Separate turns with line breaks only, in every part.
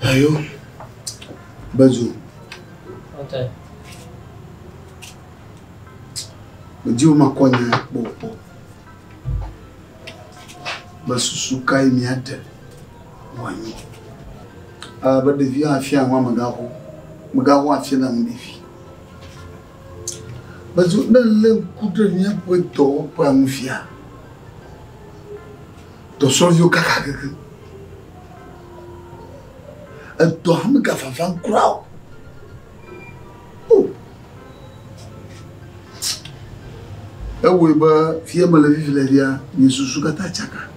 Ayo, Bedzo.
Okay.
Medi be makɔ nya kpɔ kpɔ. Be susu kae míaɖe wòanyo. Elabe ɖeviwo afia nu amegãxo. Amegãxo afia nu ɖevi. Bedzo ne èlé ŋku ɖe míaƒe dɔwɔƒea ŋu fia, dɔsrɔ̃viwo kaka kekeŋ. Edɔ hã megavavam kura o. O! Ewɔe be fia mele vivi le fia, nye susu katã tsaka.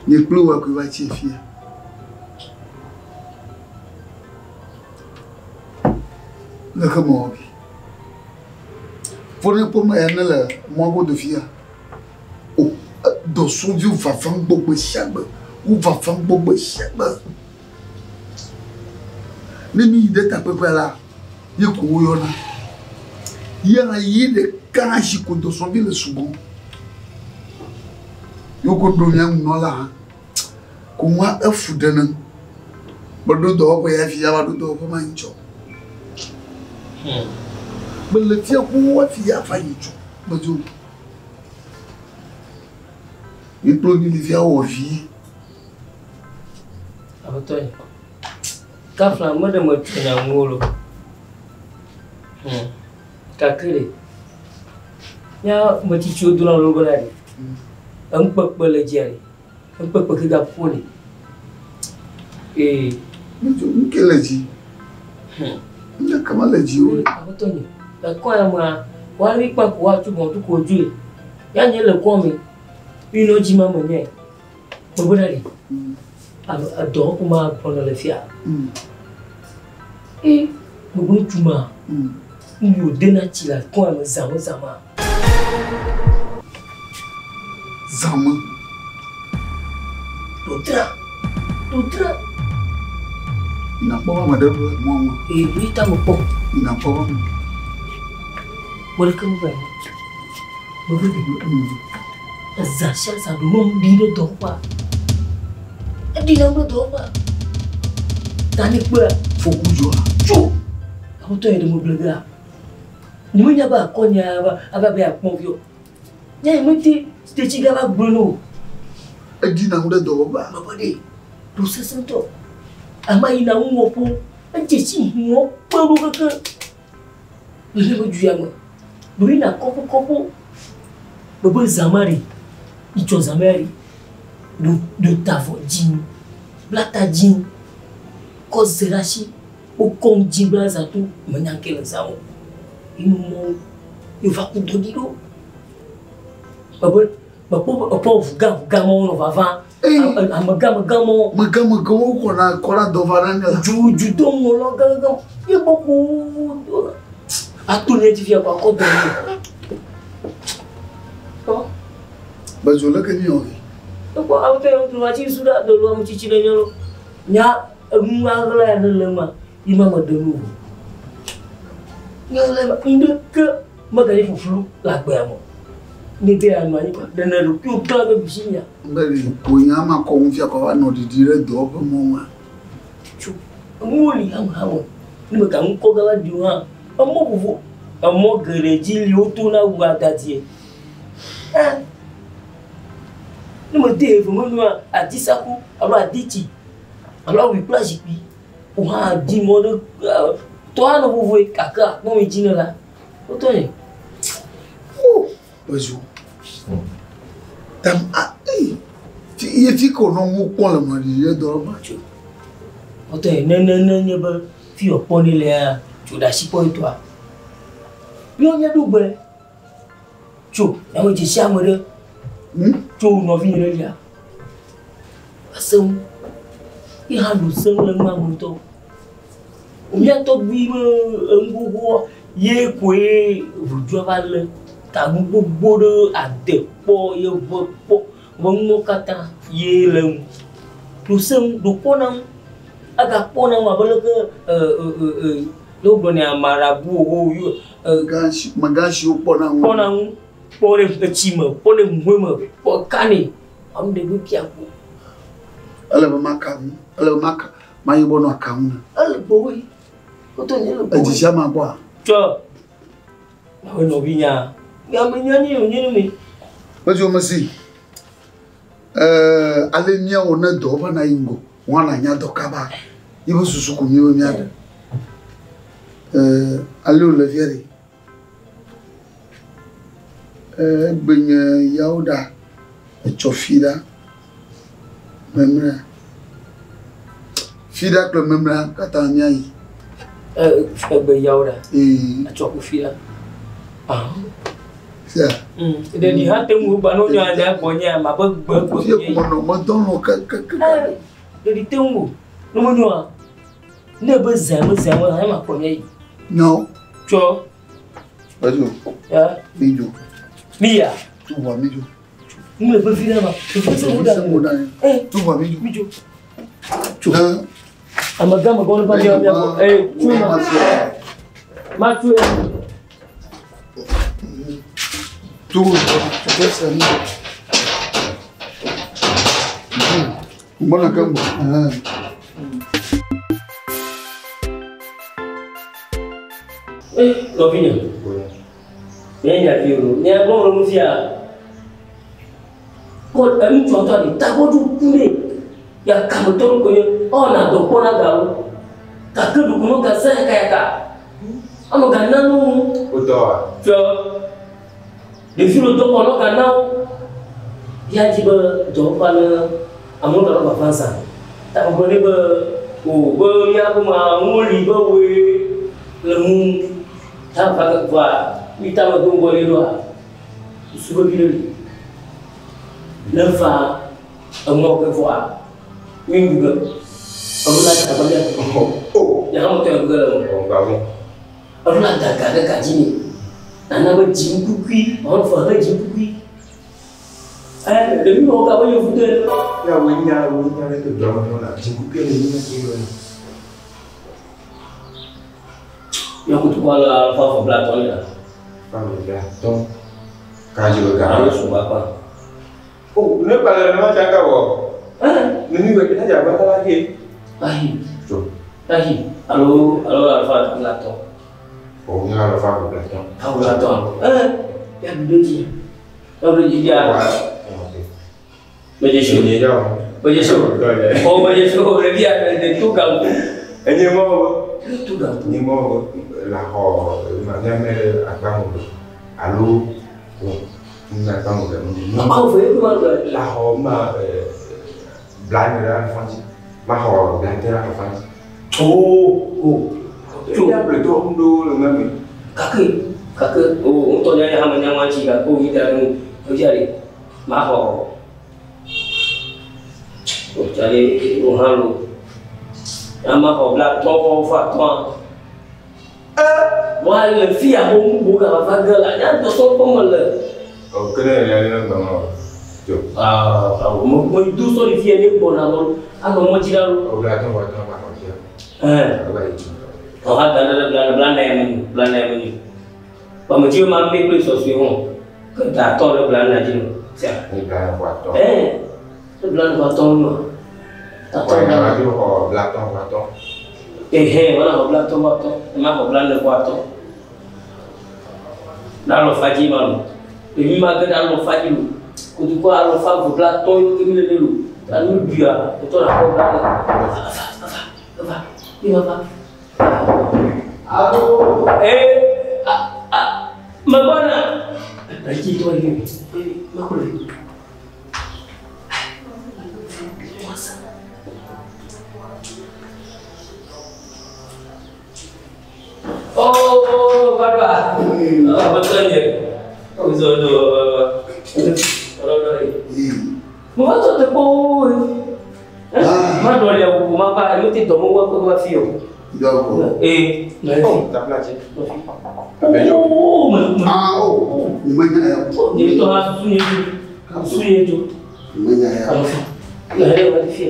Nye kple wòa koe va tsi fia. Leke mewɔ vi? Fone kpɔ me ya ne le mɔa godo fia. O, dɔsrɔ̃viwo vavam gbɔ gbe sia gbe. Wo vavam gbɔ gbe sia gbe. Ne mi yi ɖe takpekpea la, ye ko woyɔna. Ye hã yi ɖeka si ko dɔsrɔ̃vi le sugbɔ. Ye wokɔ ɖo mía nunɔla hã. Ko ŋua efu ɖe nem. Meɖo dɔwɔƒe ya fi ava ɖo dɔwɔƒe ma nyitsɔ. Mele fia xoxo hafi ava nyitsɔ. Medzo. Mi kple mi li fia wɔ vi.
Aƒetɔ yi. Kafla meɖe metso nya ŋu lo. Gake ɖe, mía ame tsitsiwo dona lo bena ɖe, eŋukpekpe le dzia ɖe, eŋukpekpe ke gaƒo ɖe. Ee.
Nu ke le dzi. Nu ke mele dzi o.
Aƒetɔ nye, le kɔ ya mea, woali kpa ko woatu bɔntu ko dzoe. Ya nye le kɔ me, mi nɔ dzi ma me nye. Gbogbo ɖe edɔ ko ma gbɔna le fia. E gbogbo ŋutsu ma, nu yi wòdena tsi le akɔa me zã me zã ma.
Zã me.
Ɖotra, ɖotra.
Yina kpɔ be ame ɖe ɖo mɔ me.
Ee, mi ta me kpɔ.
Yina kpɔ be ame.
Mo ɖeke me va yi. Gbogbo ɖe. Ezã sia zã ɖo nom ɖi ɖe dɔwɔƒea. Eɖi nam ɖe dɔwɔƒea. Ta ne kpɔa.
Foku dzɔa.
Tso! Aƒetɔ yi ɖe megble gea. Nyemenya be akɔ nya ava ava be yeakpɔ vi o. Nye nyemete tetsi gava gblɔe na o.
Eɖi nam ɖe dɔwɔƒea.
Baba ɖe, ɖo sesẽ ŋutɔ. Ama yina ŋuwɔƒewo. Edze si ŋuwɔ kpe ɖo kekeŋ. Le míaƒe du ya me. Ɖo yina kɔƒe kɔƒewo. Bebe zã ma ɖe, itsɔ zã ma ɖe, ɖo ɖo ta avɔ dzĩ, bla ta dzĩ, kɔ ze ɖe asi, wokɔ nu dzĩ bla zã to, menya ŋke le zã o. Ye nu mɔwo, ye wova ku do ɖi ɖo. Bebe mekpɔ ekpɔ ʋugã ʋugã mɔwo nɔ vava. Amegã amegã mɔwo.
Megã megã wo kɔna kɔna dɔ va na ne la.
Dzu dzu do ŋlɔ gãgã. Ye gbɔ ko ato nye dzi fia ko akɔ dɔ ne. Kpɔ.
Bedzo leke mi wɔ vi?
Ekpɔ awo te ŋutsu va tsi su ɖa dolo ame tsitsi ɖe nye lo. Nya enu aɣla ya ne le ma yi ma me ɖe nu o. Nya aɣla ma ŋɖeke meganye fuflu le agbea me. Ne be anɔ anyi kɔ ɖe ne ɖokuiwò klã be ɖusi mia.
Be ko nya ma kɔ ŋu fia kɔ va nɔ ɖiɖi ɖe dɔwɔƒe mɔ ŋua.
Tso enuwo li hamehame ne mega ŋkɔ gã va ɖi o hã emɔ vovo emɔ geɖe dzi li wotona wu agadie. Ɛ ne mede eve me nua adisaku alo aditsi alo awui kple azikpui wò hã di mɔ ɖe tɔ anɔ vovoe gake akpɔ mi dzi ne la wotɔ nye.
O ezu tam a eyi ye fi ko nɔ ŋu kpɔ le mɔ ɖiɖi ɖe dɔwɔƒe.
Tso wotɔ nye ne ne ne nye be fi wòkpɔ ne lea tso ɖe asi kpɔ etɔa. Míawo míaɖo gbe tso ame dzesi ame ɖe tso nɔvinye ɖe lia ese ŋu ye hã ɖo se ŋu le nua me ŋutɔ. Mía tɔgbui be enu xoxoa ye koe ʋudua va lé ta nu gbogbo ɖe ade kpɔ yeʋe kpɔ be nuwo katã ye le ŋu. Ɖo se ŋu ɖo kpɔna ŋu egakpɔna ŋu abe leke ne wogblɔ nɛ amarabu wo
Megã siwo kpɔna ŋu.
Kpɔna ŋu kpɔ ɖe etsi me kpɔ ɖe ŋue me kpɔ ka nɛ. Ame ɖe be bia ko.
Ele be maka ŋu. Ele be maka. Mayibɔ nɔ aka ŋu.
Ele gbɔwoe. Woto nye le gbɔwoe.
Edzi sia ma gbɔa?
Tsɔ. Nawe nɔvi nya. Ya me nya nye nye me.
Medzo mesi. Ale míawɔ ne dɔ va na yi ŋgɔ. Wɔna nya dɔ kaba. Yibe susu ko míbe míaɖe. Ale wòle fia ɖe. Egbe nye yawo ɖa. Etsɔ fi ɖa. Memlea. Fi ɖa kple memlea katã míayi.
Egbe yawo ɖa. Etsɔ ku fi ɖa.
Sia.
Ɖeɖi hã te ŋu gba no nya nya gbɔ nye ma be gbe ko.
Fie ko menɔ medɔ lɔ kekeke.
Ɖeɖi te ŋu. No me nyoa. Ne be zã me zã me hã ma kpɔ nye yi.
No.
Tsɔ.
Edzo.
Ya.
Mi dzo.
Mi ya.
Tu ʋua mi dzo.
Nu le vevi ɖe ma. Vevi se wo ɖa.
Tu ʋua mi dzo.
Mi dzo. Tso. Amegã me gbɔ ne va mia mia gbɔ. Ee, tso ma. Ma tso ya.
Tu tu se mi. Mbona kama.
Nɔvinye. Nye nya vi o. Nye gbɔ le nu fia. Kɔ ŋutsua tɔ ɖe tagbɔdu ku nɛ. Ya kametɔ ɖo ko nye. Ɔna dɔ kpɔ na gawo. Gake ɖuku no ga zã yakayaka. Ame ga na nu.
Wotɔ wa.
Tsɔ. Ɖevi lo dɔ kpɔ no ga na wo. Ya dzi be dɔwɔƒea ne amewo gava vava zã. Tagbɔ ne be o be míaƒe ma ŋu li be woe le ŋu. Ta va ke va mi ta me do ŋgɔ ne ɖoa. Susu vevi ɖe li. Ne va emɔ ke vɔa mi ŋu ge. Enu la da gba mia.
O.
Nye hã me tɔ ŋu ge le me.
O gba mo.
Enu la da ga ɖe ga dzi ni. Nana be dziŋkukui, wɔn fɔ he dziŋkukui. Ɖevi wɔn ka be yevu de.
Ya wo nya wo nya le to dɔ me na dziŋkukui le nya ke yɔ.
Ya kutu kwa la fa fa bla tɔn ya.
Fa bla tɔn. Ka jo ga.
Alo sɔgba kpa.
O ne pa le ma tsa ka wɔ. Ne mi wɛ ne dza gba kala ke.
Ayi.
Tso.
Ayi. Alo alo la fa bla tɔn.
O nya la fa bla tɔn.
Fa bla tɔn. Ya bi do dzi. Ya bi do dzi ya. Meje show.
Nye ya o.
Meje show. O meje show. Ɖevi ya de to gaŋku.
Enye mɔ wo.
To gaŋku.
Nye mɔ wo la xɔ ma nya me agba mo alo o nya agba mo le.
Agba mo ye kuma le.
La xɔ ma bla ne la fanti. Ma xɔ bla te la fanti.
O o.
To ya ble to ŋdo le me.
Kake kake o ŋutɔ nya nya hame nya ma tsi gake o yi da ɖe o dzi ale ma xɔ. O tsale o hã lo. Ama xɔ bla tɔ fa tɔa. Wa le fia bo ŋu bo gava va ge la nya dɔsɔ kpɔ me le.
O kene ya ne gbɔ ma. To.
Ah, mo mo do sɔ le fia ne gbɔna lɔ anɔ mɔ dzi la lo.
O bla tɔ wa tɔ ma xɔ fia.
Ɛɛ.
O ba yi.
O ha da ɖe bla bla na ya me bla na ya me. Ba me dzi ma me kple sɔsɔe hɔn. Ke da tɔ ɖe bla na dzi no. Tia.
Ne bla wa tɔ.
Ɛɛ. Ne bla na wa tɔ no. Ta tɔ
Wa
na.
ma do xɔ bla tɔ wa tɔ.
Ehe, wala xɔ bla tɔ wa tɔ. Ma xɔ bla ne wa tɔ. Na lɔ fa dzi ma lo. Ɖevi ma ge ɖe alɔ fa dzi lo. Kotoku alɔ fa vo bla tɔ yo ke mi le ne lo. Ta nu ɖuia, wotɔ na xɔ bla ne. Eva, eva, eva, mi va va.
Alo.
Ee, a, a, megbɔna. Edzi tɔ yi. Mekplɔe. Oh, baba. Oh, betul je. Oh, so do. Mo va tɔ te kpɔ wo. Ma dɔ le wo ma va eme te dɔ mo wa kɔ va fi o.
D'accord.
Ee.
Oh, ta bla dzi.
Oh, me me.
Ah, oh, menya ya.
Nye tɔ ha susu nye dzo. Susu nye dzo.
Menya ya.
Alo fi. Le hele wa fi.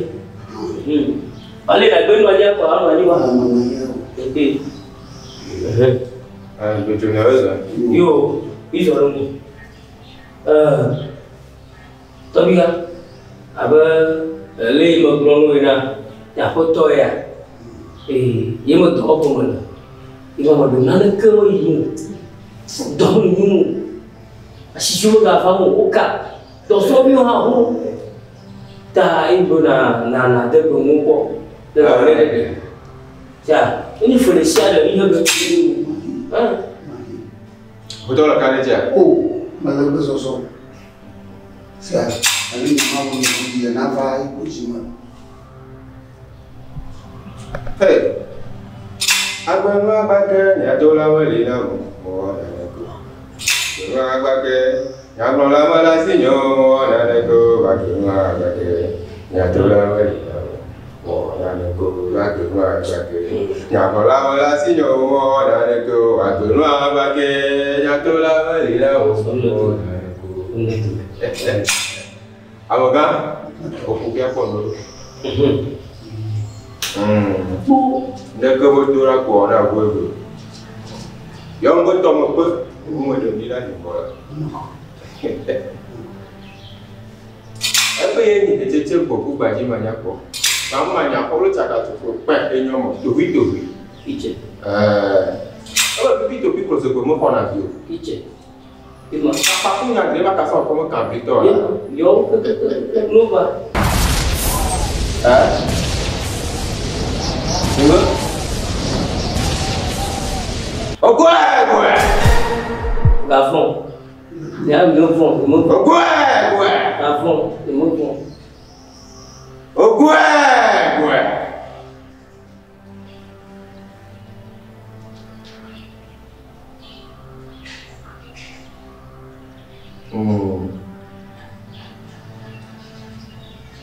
Ale la gbe nu anyi akɔ anɔ anyi wa.
Ah, menya ya.
Ee.
Ah, gbe ne wɛ zɔ.
Yo, izɔ le mu. Tɔbi ka. Abe le yi megblɔ nu ena, aƒetɔ ya, ye me dɔ gɔme le. Ye me ɖo naneke me yi o. Dɔ me nyo o. Asisi wo gava mo woka. Dɔsɔviwo hã ho. Ta ye be na na na de gbe ŋu kpɔ. Ne wɔ ne ɖeɖe. Tia, enyi fe ɖe sia ɖe mi he be.
Aƒetɔ le ka ɖe dzia?
O, mele gbe sɔsɔ. Sia, ale yi ma wɔ ne yi na va yi ko dzi me.
Hey! Agbenu agbake nyatola meli na mo mɔ naneke. Agbenu agbake nyagblɔla mele asi nye o mɔ naneke. Agbenu agbake nyatola meli na mo mɔ naneke. Agbenu agbake nyagblɔla mele asi nye o mɔ naneke. Agbenu agbake nyatola meli na mo mɔ naneke. Amegã, oku kpɔ no. Ndeke be do la kpɔ na go ebe. Yɔn be tɔme kpe, wo me ɖe mi la nyikɔ la. Ebe ye nyi etsetse gbɔ ku gbadzi ma nya kpɔ. Ba ma nya kpɔ lo tsaka tsofo kpe enyo me tovi tovi.
Itse.
Ebe pipi tovi klo se gbe me xɔna vi o.
Itse. Ima.
Kapa ku nya dre ba kasa kɔ me kan vi tɔ la.
Yo, no va.
Eh? Nge? Ogwe gwe.
Gafon. Ya me fon, me fon.
Ogwe gwe.
Gafon, me fon.
Ogwe gwe.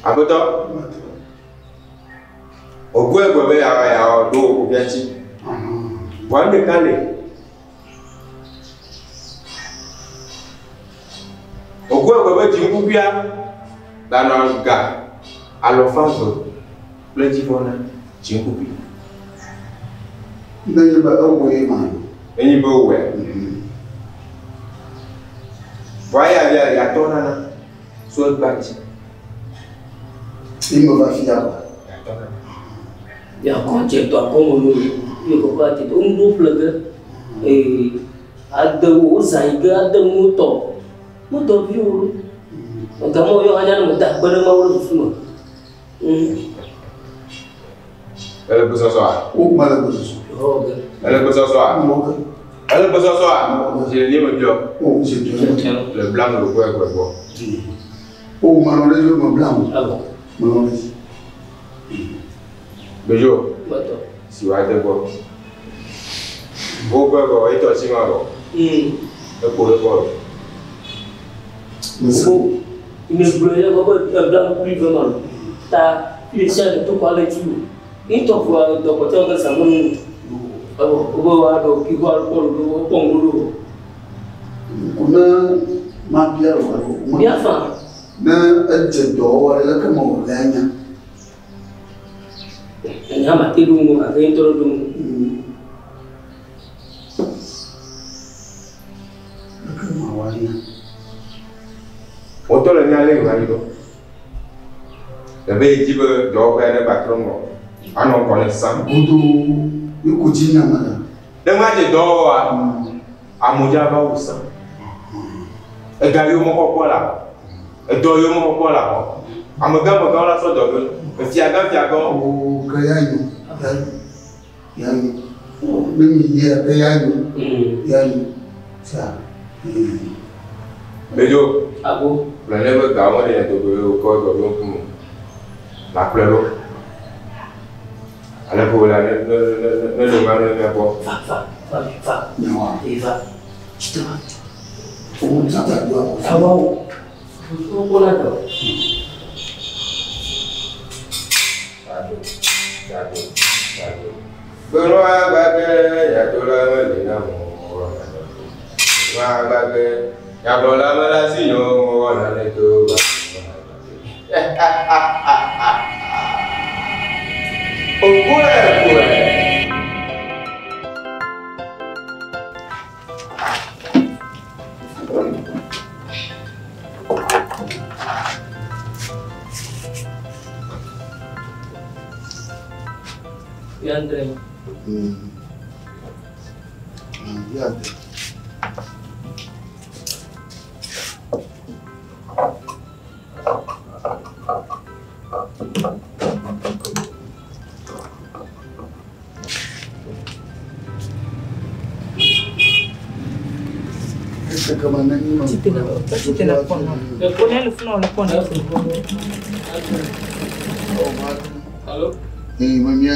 Aƒetɔ, ogwe gwe be ya ya ɖo wò ƒe dzi. Vɔa nu ɖeka le. Ogwe gwe be dziŋkukuia ganɔ ga alɔfa ve kple dzivɔ na dziŋkukui.
Ne nye be ewɔe ma.
Enyi be wɔe. Vɔa ya ya yatɔ nana so egba dzi.
Ye me va fia kwa.
Yatɔ nana.
Ya kɔ dze to akɔme no ye kɔkɔ ate to ŋdo ƒle ge. Ee, ade wo zã yi ge ade nu tɔ. Mo dɔ vi wo. Gamɔ yɔ hã ne me da akpe ɖe mawu le susu me.
Ele gbesɔsɔa?
O mele gbesɔsɔ.
Yɔ ge.
Ele gbesɔsɔa?
Mɔ ge.
Ele gbesɔsɔa? Zi ni me biɔ.
O zi biɔ.
Le blam le ogwe gwe gbɔ.
O menɔ ɖe dzi me blam.
Awɔ.
Menɔ ɖe dzi.
Gbedzo.
Gbɔtɔ.
Si wa de gbɔ. Ogwe gwe etɔ si ma bɔ. Ekpo ɖe gbɔ.
Wo ime gblɔ ye kɔ be ebla ŋkuli ve ma lo. Ta fi sia ɖe to kɔ ale dzi o. Ŋutɔ fua dɔkɔtɔ ke sa mɔnu. Awɔ wobe wa ɖo ki wa kpɔ ɖo kpɔ ŋgo ɖo.
Ko ne ma bia wɔ alo.
Bia fa.
Ne edze dɔwɔwɔ ɖe leke me wɔ le anya.
Nya ma te ɖo ŋgo gake ŋutɔ ɖo ŋgo.
Leke ma wɔ anya.
Wotɔ le nya le yi va yi ɖo. Ebe yi dzi be dɔwɔƒea ne gba trɔ ŋgɔ. Anɔ ŋgɔ ne sam.
Godo ye ko dzi nya me la.
Ne ma dze dɔwɔwɔa, amewo dza va wu sam. Ega yiwo mexɔ kpɔ la xɔ. Edɔ yiwo mexɔ kpɔ la xɔ. Amegã megãwo la sɔ dɔ ɖo. Efiagã fiagãwo.
O ke ya nyo. Ya nyo. Ya nyo. Ne mi yia ke ya nyo. Ya nyo. Sa.
Bedzo.
Abo.
Gblɔ ne be gawo ɖe dogo ye wokɔ dɔ ɖo ŋkume. La kplɔe ɖo. Ale be wòle ne ne ne ne ne ma ne miakpɔ.
Va va va va.
Nyawa.
E va. Tsi va.
O tata do akɔ.
Awa wo. Wo kpɔna dɔ.
Dado, dado, dado. Gbenu agbage nyatola meli na mo mɔ naneke. Gbenu agbage nyagblɔla mele asi nye o mɔ naneke o. Ogwe gwe.
Andre.
Ya.
Allô?
Eh, mamia.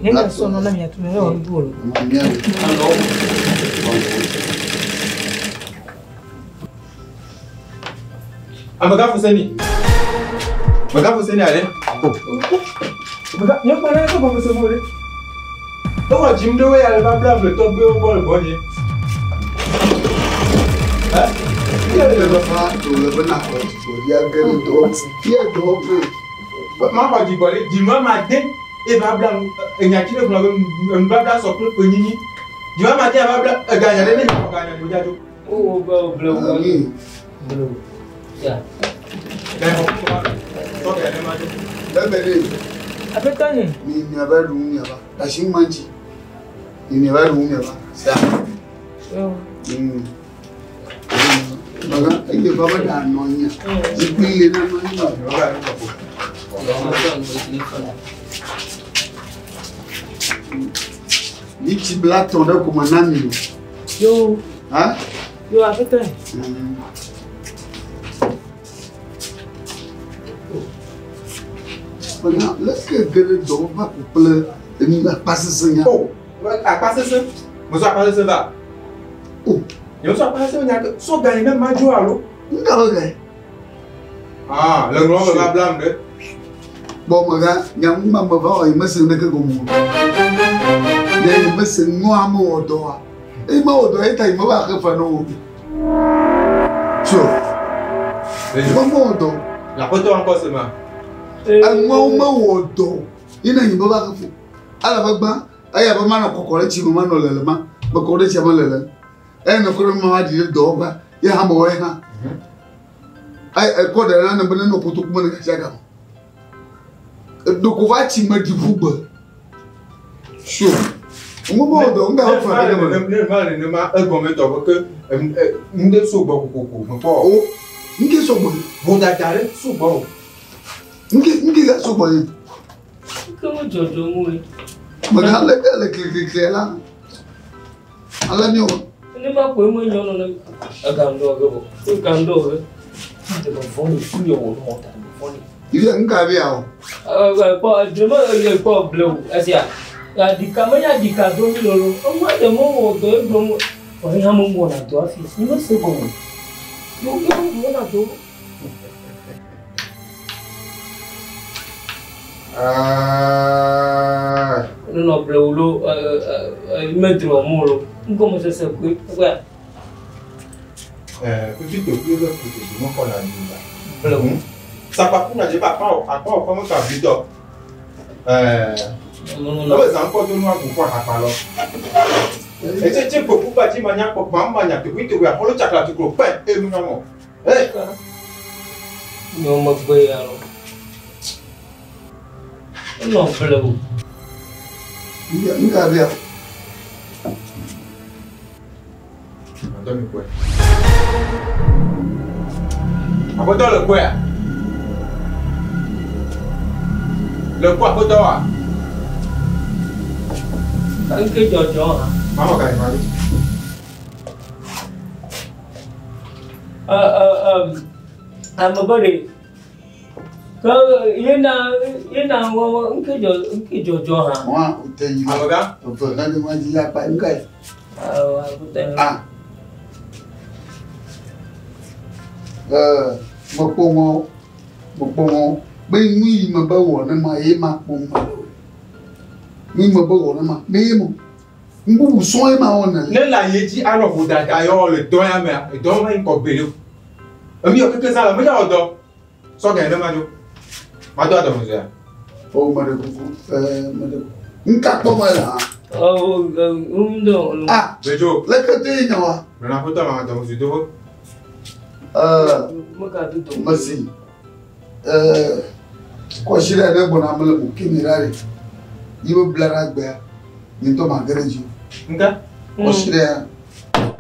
Nenda sono na mia tumewa ndolo.
Mamia.
Allô?
Amega Fuseni. Mega Fuseni ale. Mega, nye kpɔ ne ko gɔme mo le. Ewɔ dzim ɖe wo ya le va bla ble tɔgbewo gbɔ le gbɔnye. Ɛ?
Le fa to le bena xɔ dzigbɔɖi age ɖe dɔ. Fia dɔwɔƒe.
Ma xɔ dzigbɔɖi, dzime ma de eva bla nu enyatsi ɖe gblɔ be nubabla sɔ kple ƒenyinyi. Dzime ma de ava bla eganya ɖe ne xɔ ganya ɖe wodza dzo.
Oh, oh, bleu.
Ami.
Bleu. Ya.
Ganya xɔ kɔ sɔ ganya ɖe ma dzo.
Bebe ɖe.
Aƒetɔ nye.
Mi miava ɖu miava. Asi ŋma dzi. Mi miava ɖu miava. Sa. Maga eye fa be ɖa nɔ anyi. Zikpui le na nɔ anyi. Mi tsi bla tɔn ɖe koma na mi o.
Yo.
Ha?
Yo aƒetɔ nye.
Maga leke ge ɖe dɔwɔƒe ko kple enu akpasese nya.
O, akpasese. Mesɔ akpasese va.
O.
Nye mesɔ akpasese nya ke sɔ ganya ne ma dzo alo.
Ŋka be gae.
Ah, le ŋlɔ me va blam ɖe.
Bɔn maga nyaŋu ma me va wɔ yi mese neke gɔme o. Ne yi mese nua me wɔ dɔ wa. Eyi me wɔ dɔ ye ta yi me va xe fe na wo. So. Me me wɔ dɔ.
Le aƒetɔ ŋkɔ se ma.
Enuawo me wɔ dɔ. Yi ne yi me va xe fo. Ale be gbã eya be manɔ kɔkɔ ɖe tsi me manɔ lele ma. Me kɔ ɖe tsia me lele. Eya ne kɔ ɖe me ma ɖi ɖe dɔwɔƒea. Ye hã me wɔ ye hã. Ayi ekɔ ɖe na ne be ne nɔ kotoku me ne gasia game. Ɖeko va tsi me ɖi ƒu gbe. Sure. Ŋu me wɔ dɔ ŋga wɔ fɛ ɖe me.
Ne ma le ne ma egɔme tɔ be ke ŋɖe so gbɔ kokoko me kpɔ.
O ŋke sɔ gbɔ.
Vodada ɖe so gbɔ o.
Ŋke ŋke ga sɔ gbɔ ye.
Ke mo dzɔdzɔ mu ye.
Mega le ke le kekeke la. Ale mi wɔ.
Ne ma ko emo nyɔnu ne egandɔ ge bɔ. Egandɔ ge. Te me vɔ̃ ni ku yɔ wò nɔ ta me vɔ̃ ni.
Ibi ŋka bi ya o.
Kpɔ drema kpɔ blewu esia. Adika menye adika do mi lolo. Eŋua ɖe mo wɔ dɔ egblɔ mo. Vɔ ye hã me wɔna dɔ hafi. Mi me se gɔme. Yo yo wɔna dɔ.
Ah.
Nunɔ blewu lo medrɔ mo lo. Ŋgɔme sese koe kpɔa.
Fifi to kple be kotoku me xɔ na dzi la.
Blewu.
Sapaku na dze be akpa wɔ akpa wɔ kɔme ka vi tɔ. Ebe zã ŋkɔ do nua gu kɔ akpa lɔ. Etse tse kpoku ba dzi ma nya kpɔ gbam ma nya tokui tokui akɔlo tsakla tuklo pɛ enu nyɔmɔ. Ee.
Nyɔ megbe ya lo. Enɔ blewu.
Ŋka bi ya.
Aƒetɔ mi kpɔe. Aƒetɔ le kpɔea? Le kpɔ aƒetɔ wa?
Ŋke dzɔdzɔ hã.
Mama ka yi ma ɖo.
Ame be ɖe. Ke yena yena wɔ ŋke dzɔ ŋke dzɔdzɔ hã.
Wa o te yi.
Amegã.
Eve na de ma dzi akpa ŋka yi.
Awɔ aƒetɔ.
Ah. Mekpɔ ŋɔ mekpɔ ŋɔ be nu yi me be wɔ ne ma ye ma kpɔ me. Nu yi me be wɔ ne ma me ye mo. Ŋbubu sɔn ye ma wɔ ne le.
Ne le aye dzi anɔ vodada yɔ le dɔ ya mea, edɔ ma yi kɔ gbe ɖe o. Emi yɔ keke zã le medza wɔ dɔ. Sɔ gã ne ma dzo. Ma do adɔmedzoea.
O me ɖe kuku me ɖe kuku. Ŋka kpɔ me le hã.
Ɔ ŋdɔ.
Ah.
Bedzo.
Leke te yi nya wa?
Nana aƒetɔ ma adɔmedzoe do ƒe.
Meka do dɔ.
Mesi. Kɔsi ɖe ne gbɔna me le mo kemi ɖa ɖe. Yi be bla ɖe agbea, nye ŋutɔ ma ge ɖe dzi o.
Nka.
Kɔsi ɖe ya.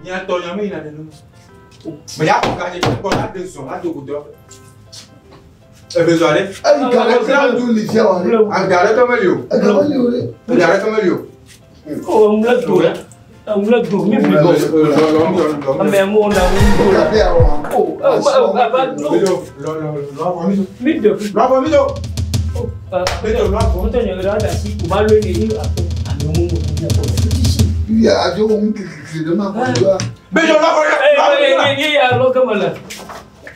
Nya tɔ nya me yina ɖe nu. Me ya xɔ ga dze kpɔ la de zɔn la do go dɔ. Ebe zɔ ɖe.
Eyi ga ɖe ke do li fia wa ɖe.
Aga ɖe ke meli o.
Ega meli o ɖe.
Aga ɖe ke meli o.
O ŋlɔ do la. Ŋlɔ do mi bi bɔ. Ame mo na ŋu do la.
Gabe awɔ.
O o ava do. Mi de.
Lɔ mi do.
O aƒetɔ nye ɖe asi ko ma lɔ ne yi akɔ ame mo mo mo mo.
Ya adzo wo ŋu kikiki ɖe ma kɔ doa.
Bejo lɔ fɔ
Ee ye ya lɔ ke me le.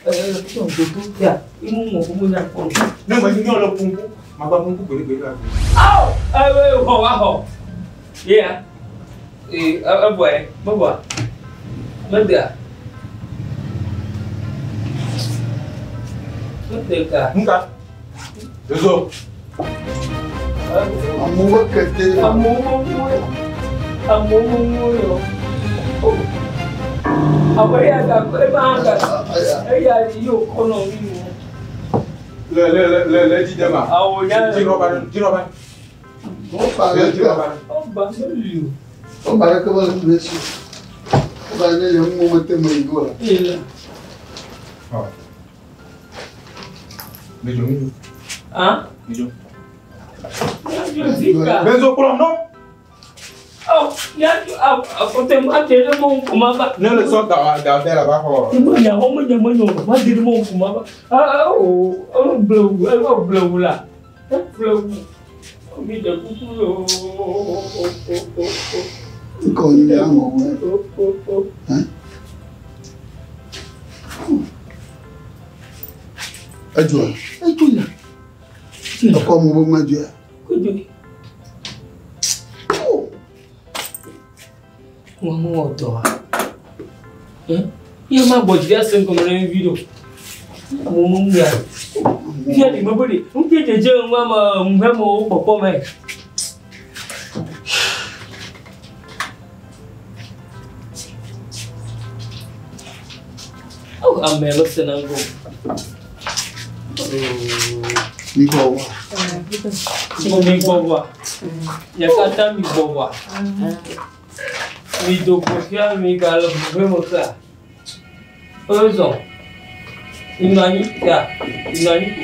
Ee dodo ya imu mo mo nya kpɔ.
Ne me nyɔ le kunku, ma gba kunku gbede gbede la.
Awo ee xɔ wa xɔ. Ye ya. Ee ebɔe mebɔa. Medea. Mede ka.
Nka. Bejo.
Amewo kete.
Amewo mo amewo mo yɔ. Ame ya ga ema ga eya yi o kɔnɔ mi mo.
Le le le le dzi de ma.
Awo nya.
Dzi rɔba dzi rɔba.
Wo fa le
Dzi rɔba.
Ɔba meli o.
Wo ba ɖe ke be le si. Wo ba ne le ŋu me te me yi do la.
Ele.
Bejo mi do.
Ah?
Bejo.
Nyadzo zika.
Bejo kplɔ nɔ.
Ɔ nyadzo akɔtɛ ma te ɖe mɔ ŋkuma ba.
Ne le sɔ ga ga bɛ la ba xɔ.
Mo nya wo mo nya mo nya ma te ɖe mɔ ŋkuma ba. Ah o o blewu o blewu la. O blewu. O mi ɖe kuku lo.
Ŋkɔ nyi ya ŋɔ wɛ.
O o o.
Edzoa.
Edzo ya.
Ekɔ mo be ŋu edzoa.
Kodzo. Wọn mú ọ̀dọ̀ wa. Yẹ má gbọ́ jìdí ẹsẹ̀ nǹkan mìíràn fídíò. Mo mú ya. Fíà ní mo bèrè. N kéde jẹ́ ń wá ma ń fẹ́ mo pọ̀pọ̀ mẹ́. Àmì ẹ̀ lọ́sẹ̀ náà ń gò.
Mi kɔ wa.
Mo mi gbọ́ wa. Yẹ ká tá mi gbọ́ wa. Mi dogo fia mi ga le ʋuʋu me kea. Ezɔ. Mi nɔ anyi ya. Mi nɔ anyi ko.